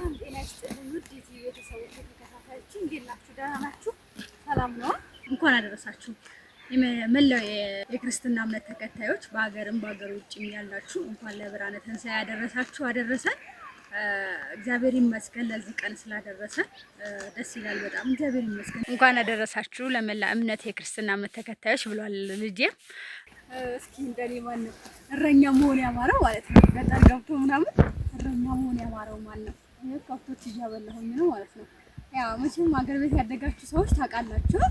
ሰላም ጤና ይስጥልኝ ውድ የዚህ ቤተሰቦች ተከታታዮች እንዴት ናችሁ? ደህና ናችሁ? ሰላም ነው? እንኳን አደረሳችሁ። መላው የክርስትና እምነት ተከታዮች በሀገርም በሀገር ውጭም ያላችሁ እንኳን ለብርሃነ ትንሣኤ ያደረሳችሁ አደረሰን። እግዚአብሔር ይመስገን ለዚህ ቀን ስላደረሰን ደስ ይላል በጣም እግዚአብሔር ይመስገን። እንኳን አደረሳችሁ ለመላ እምነት የክርስትና እምነት ተከታዮች ብሏል ልጄ። እስኪ እንደኔ ማን ነው እረኛ መሆን ያማረው ማለት ነው? ገጠር ገብቶ ምናምን እረኛ መሆን ያማረው ማን ነው? ከብቶች እያበላሁኝ ነው ማለት ነው። ያው መቼም ሀገር ቤት ያደጋችሁ ሰዎች ታውቃላችሁ፣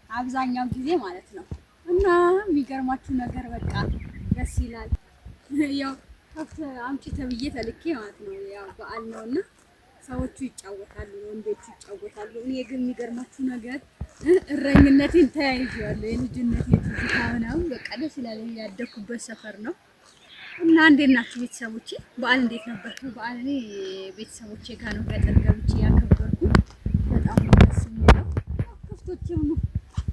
አብዛኛው ጊዜ ማለት ነው። እና የሚገርማችሁ ነገር በቃ ደስ ይላል። ያው ከብት አምጪ ተብዬ ተልኬ ማለት ነው። ያው በዓል ነውና ሰዎቹ ይጫወታሉ፣ ወንዶቹ ይጫወታሉ። እኔ ግን የሚገርማችሁ ነገር እረኝነቴን ተያይዤዋለሁ። የልጅነቴ ትዝታ ምናምን በቃ ደስ ይላል። ያደኩበት ሰፈር ነው። እና እንዴት ናችሁ ቤተሰቦቼ? በዓል እንዴት ነበር? በዓል እኔ ቤተሰቦቼ ጋር ነው ገጠር ገብቼ ያከበርኩ። በጣም ነው ደስ የሚለው። ከብቶቼም ነው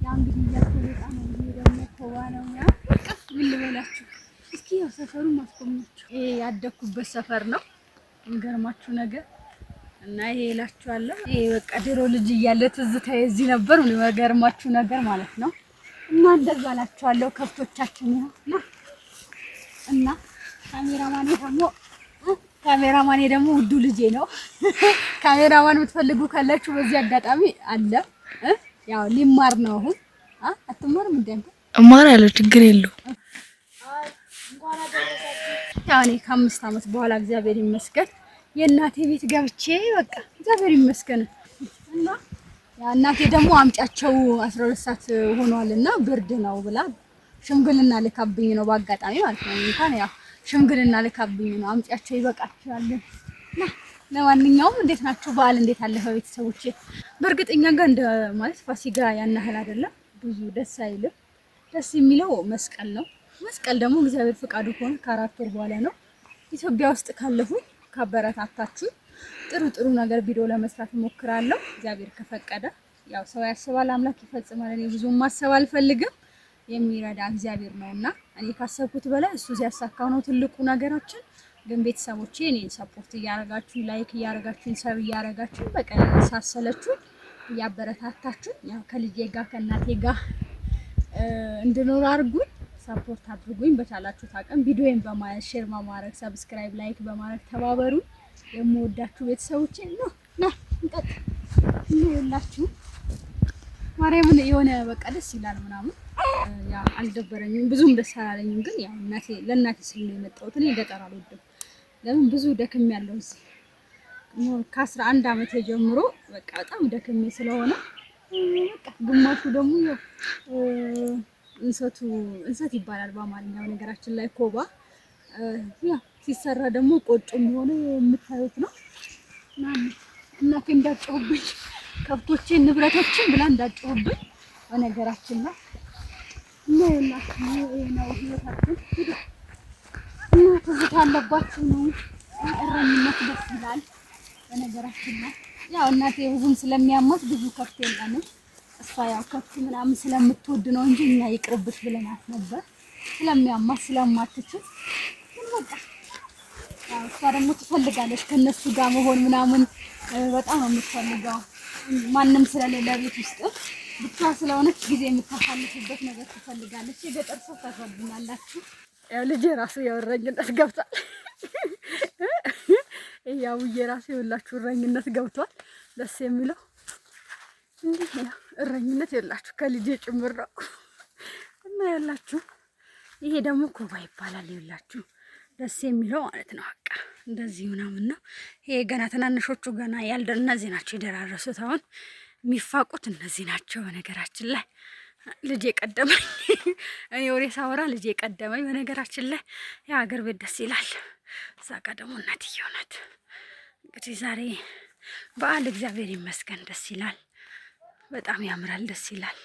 ያ እንግዲህ እያስወጣ ነው። ይሄ ደግሞ ኮባ ነው። ያ በቃ ምን ልበላችሁ እስኪ ያው ሰፈሩን ማስቆኛችሁ። ይሄ ያደኩበት ሰፈር ነው የሚገርማችሁ ነገር እና ይሄ እላችኋለሁ። ይሄ በቃ ድሮ ልጅ እያለ ትዝታ የዚህ ነበር የሚገርማችሁ ነገር ማለት ነው። እና እንደዛ እላችኋለሁ። ከብቶቻችን ይኸው እና ካሜራማኔ ደግሞ ውዱ ልጄ ነው። ካሜራማን የምትፈልጉ ካላችሁ በዚህ አጋጣሚ አለ። ያው ሊማር ነው አሁን። አትማርም እንዴ አንተ? እማራለሁ፣ ችግር የለው። ያው እኔ ከ5 ዓመት በኋላ እግዚአብሔር ይመስገን የእናቴ ቤት ገብቼ በቃ እግዚአብሔር ይመስገን። እና ያ እናቴ ደግሞ አምጫቸው 12 ሰዓት ሆኗል እና ብርድ ነው ብላ ሽምግልና ልካብኝ ነው በአጋጣሚ ማለት ነው። እንኳን ያው ሽምግልና ልካብኝ ነው አምጫቸው ይበቃቸዋል። እና ለማንኛውም እንዴት ናችሁ? በዓል እንዴት አለፈ ቤተሰቦቼ? በእርግጥ እኛ ጋር እንደ ማለት ፋሲካ ያን ያህል አይደለም፣ ብዙ ደስ አይልም። ደስ የሚለው መስቀል ነው። መስቀል ደግሞ እግዚአብሔር ፈቃዱ ከሆነ ከ4 ወር በኋላ ነው። ኢትዮጵያ ውስጥ ካለሁኝ ካበረታታችሁ ጥሩ ጥሩ ነገር ቪዲዮ ለመስራት እሞክራለሁ፣ እግዚአብሔር ከፈቀደ። ያው ሰው ያስባል አምላክ ይፈጽማል። እኔ ብዙ ማሰብ አልፈልግም፣ የሚረዳ እግዚአብሔር ነውና እኔ ካሰብኩት በላይ እሱ ሲያሳካው ነው ትልቁ ነገራችን። ግን ቤተሰቦቼ እኔን support እያረጋችሁ፣ like እያረጋችሁ፣ sub እያረጋችሁ፣ በቃ ሳሰለችሁ እያበረታታችሁ ያው ከልጄ ጋር ከእናቴ ጋር እንድኖር አድርጉኝ፣ support አድርጉኝ። በቻላችሁት አቅም ቪዲዮዬን በማየት፣ share በማድረግ፣ subscribe፣ like በማድረግ ተባበሩ። የምወዳችሁ ቤተሰቦቼ ነው። ና እንጠጥ እና ማርያምን የሆነ በቃ ደስ ይላል ምናምን። ያ አልደበረኝም፣ ብዙም ደስ አላለኝም። ግን ያው እናቴ ለእናቴ ስል ነው የመጣሁት። እኔ ገጠር አልወድም። ለምን ብዙ ደክም ያለው እዚህ ከ11 ዓመት ጀምሮ በቃ በጣም ደክሜ ስለሆነ በቃ ግማሹ ደግሞ ያው እንሰቱ እንሰት ይባላል በአማርኛው ነገራችን ላይ ኮባ ያ ሲሰራ ደግሞ ቆጮ የሚሆነው የምታዩት ነው። እናቴ እንዳጨሁብኝ ከብቶቼን ንብረቶችን ብላ እንዳጨሁብኝ በነገራችን ላይ እና የላችሁ ይሄ ነው ህይወታችን። እና ትዝታ አለባችሁ ነው። እረኝነት ደስ ይላል። በነገራችን ላይ ያው እናቴ ብዙም ስለሚያማት ብዙ ከብት የለንም። እሷ ያው ከብት ምናምን ስለምትወድ ነው እንጂ እኛ ይቅርብሽ ብለናት ነበር። ስለሚያማት ስለማትችል ግን በቃ ያው እሷ ደግሞ ትፈልጋለች ከነሱ ጋር መሆን ምናምን በጣም ነው የምትፈልገው። ማንም ስለሌለ ቤት ውስጥ ብቻ ስለሆነች ጊዜ የምታሳልፍበት ነገር ትፈልጋለች። የገጠር ሰው ታሳዝናላችሁ። ያው ልጄ ራሱ ያው እረኝነት ገብቷል። ያው ራሱ የሁላችሁ እረኝነት ገብቷል። ደስ የሚለው እንዲህ ያው እረኝነት የላችሁ ከልጄ ጭምር ነው እና ያላችሁ ይሄ ደግሞ ኮባ ይባላል። ይኸውላችሁ ደስ የሚለው ማለት ነው። በቃ እንደዚህ ምናምን ነው። ይሄ ገና ትናንሾቹ ገና ያልደ እነዚህ ናቸው የደራረሱት። አሁን የሚፋቁት እነዚህ ናቸው። በነገራችን ላይ ልጄ ቀደመኝ። እኔ ወሬ ሳወራ ልጄ ቀደመኝ። በነገራችን ላይ የሀገር ቤት ደስ ይላል። እዛ ጋ ደግሞ እናትየው ናት። እንግዲህ ዛሬ በዓል እግዚአብሔር ይመስገን ደስ ይላል። በጣም ያምራል። ደስ ይላል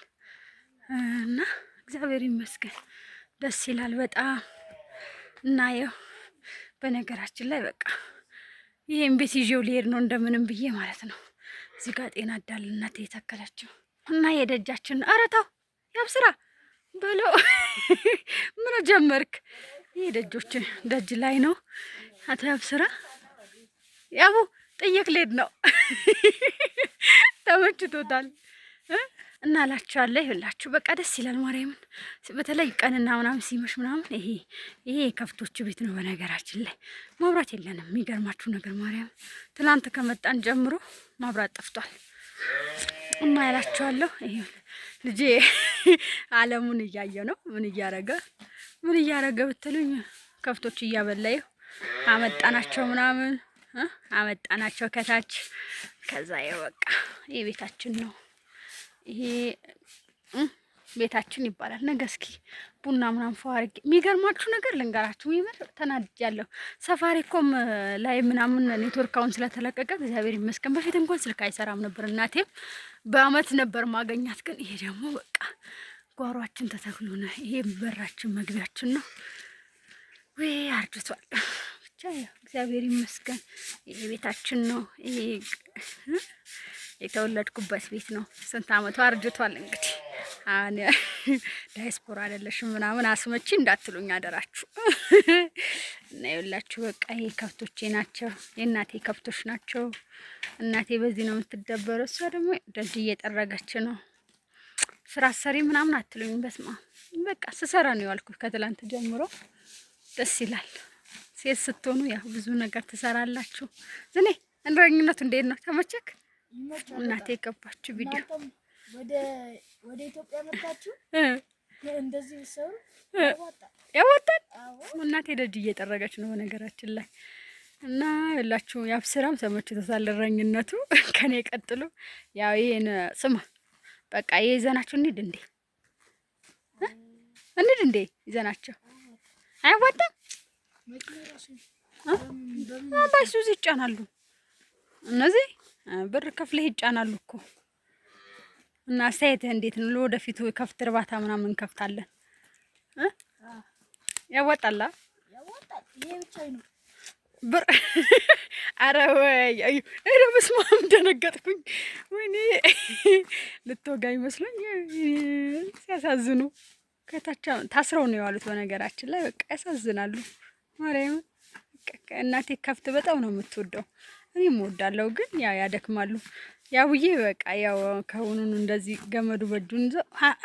እና እግዚአብሔር ይመስገን ደስ ይላል በጣም። እና ያው በነገራችን ላይ በቃ ይሄን ቤት ይዤው ሊሄድ ነው እንደምንም ብዬ ማለት ነው። እዚህ ጋር ጤና አዳልነት የተከለችው እና የደጃችን ኧረ ተው ያብስራ በለው ምን ጀመርክ? ይሄ ደጆች ደጅ ላይ ነው። አቶ ያብስራ ያቡ ጥየቅ ልሄድ ነው። ተመችቶታል እና እላችኋለሁ። ይኸውላችሁ በቃ ደስ ይላል። ማርያምን በተለይ ቀንና ምናምን ሲመሽ ምናምን ይሄ የከብቶቹ ቤት ነው። በነገራችን ላይ መብራት የለንም። የሚገርማችሁ ነገር ማርያም ትናንት ከመጣን ጀምሮ መብራት ጠፍቷል። እና ያላችኋለሁ ይሄ ልጄ አለሙን እያየ ነው። ምን እያረገ ምን እያረገ ብትሉኝ ከብቶች እያበላዩ አመጣናቸው ምናምን አመጣናቸው ከታች። ከዛ ይኸው በቃ ይሄ ቤታችን ነው። ይሄ ቤታችን ይባላል። ነገ እስኪ ቡና ምናምን ፏ አድርጌ የሚገርማችሁ ነገር ልንገራችሁ። ይምር ተናድጃለሁ። ሳፋሪኮም ላይ ምናምን ኔትወርክ አሁን ስለተለቀቀ እግዚአብሔር ይመስገን። በፊት እንኳን ስልክ አይሰራም ነበር። እናቴም በአመት ነበር ማገኛት። ግን ይሄ ደግሞ በቃ ጓሯችን ተተክሎ ነው። ይሄ በራችን መግቢያችን ነው። ወይ አርጅቷል። ብቻ ያው እግዚአብሔር ይመስገን። ይሄ ቤታችን ነው። ይሄ የተወለድኩበት ቤት ነው። ስንት አመቱ አርጅቷል። እንግዲህ አሁን ዳያስፖራ አይደለሽም ምናምን አስመቺ እንዳትሉኝ አደራችሁ። እና ይኸውላችሁ በቃ ይሄ ከብቶቼ ናቸው፣ የእናቴ ከብቶች ናቸው። እናቴ በዚህ ነው የምትደበረው። እሷ ደግሞ ደጅ እየጠረገች ነው። ስራ ሰሪ ምናምን አትሉኝ። በስማ በቃ ስሰራ ነው የዋልኩት ከትላንት ጀምሮ። ደስ ይላል። ሴት ስትሆኑ ያው ብዙ ነገር ትሰራላችሁ። ዝኔ እረኝነቱ እንዴት ነው? ተመቸክ? እናቴ የገባችሁ ቪዲዮ ወደ ኢትዮጵያ መጣችሁ እንደዚህ ሰሩ ያወጣል። እናቴ ደጅ እየጠረገች ነው በነገራችን ላይ እና ያላችሁ ያብስራም ተመችቶታል እረኝነቱ ከኔ ቀጥሎ። ያው ይሄን ስማ በቃ ይሄ ይዘናቸው እንሂድ እንዴ እንሂድ እንዴ ይዘናቸው አያዋጣም። ባይሱዙ ይጫናሉ እነዚህ ብር ከፍለህ ይጫናሉ እኮ። እና አስተያየትህ እንዴት ነው? ለወደፊቱ ከፍት እርባታ ምናምን እንከፍታለን። ያዋጣላ ብር። አረ ወይ ኧረ በስመ አብ ደነገጥኩኝ። ወይኔ ልትወጋኝ መስሎኝ። ሲያሳዝኑ ከታች ታስረው ነው የዋሉት። በነገራችን ላይ በቃ ያሳዝናሉ። ማርያም እናቴ ከፍት በጣም ነው የምትወደው፣ እኔም እወዳለሁ። ግን ያው ያደክማሉ። ያው ውዬ በቃ ያው ከሆኑን እንደዚህ ገመዱ በእጁን ይዞ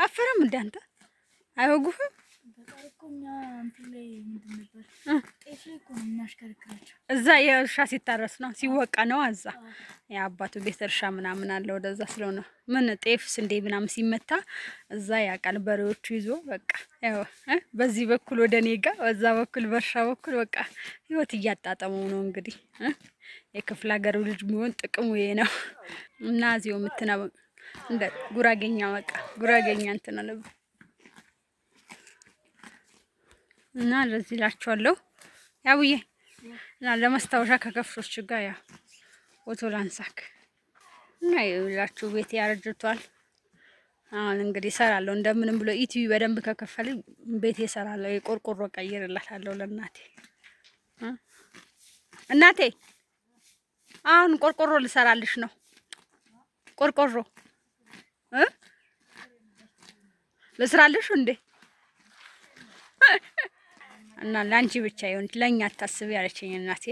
አፈረም እንደ አንተ አይወጉህም። እዛ የእርሻ ሲታረስ ነው ሲወቃ ነው። እዛ የአባቱ ቤት እርሻ ምናምን አለ ወደዛ ስለሆነ ምን ጤፍ ስንዴ ምናምን ሲመታ እዛ ያውቃል። በሬዎቹ ይዞ በቃ ያው በዚህ በኩል ወደ እኔ ጋ በዛ በኩል በእርሻ በኩል በቃ ህይወት እያጣጠመው ነው እንግዲህ። የክፍለ ሀገሩ ልጅ ቢሆን ጥቅሙ ይሄ ነው። እና እዚሁ የምትና እንደ ጉራጌኛ በቃ ጉራጌኛ እንትን አለ እና ለዚህ እላችኋለሁ። ያውዬ እና ለማስታወሻ ከከብቶች ጋር ያ ፎቶ ላንሳክ እና ይኸውላችሁ ቤት ያረጅቷል። አሁን እንግዲህ እሰራለሁ እንደምንም ብሎ ኢቲቪ በደንብ ከከፈለኝ ቤቴ እሰራለሁ። የቆርቆሮ ቀይርላታለሁ ለእናቴ። እናቴ አሁን ቆርቆሮ ልሰራልሽ ነው። ቆርቆሮ ልስራልሽ እንዴ? እና ለአንቺ ብቻ ይሁን ለእኛ አታስቢ ያለችኝ እናቴ።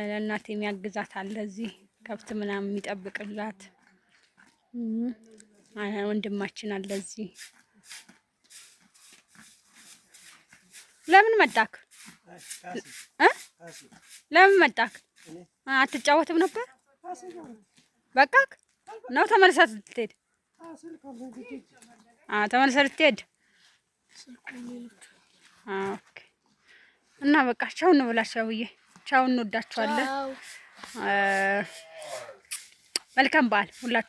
ለእናቴ የሚያግዛት አለ እዚህ ከብት ምናምን የሚጠብቅላት ወንድማችን አለ እዚህ። ለምን መጣክ? ለምን መጣክ? አትጫወትም ነበር? በቃክ ነው ተመልሰህ ልትሄድ? ተመልሰህ ልትሄድ? Okay። እና በቃ ቻው እንብላችሁ ብዬ ቻው፣ እንወዳችኋለን። መልካም በዓል ሁላችሁ።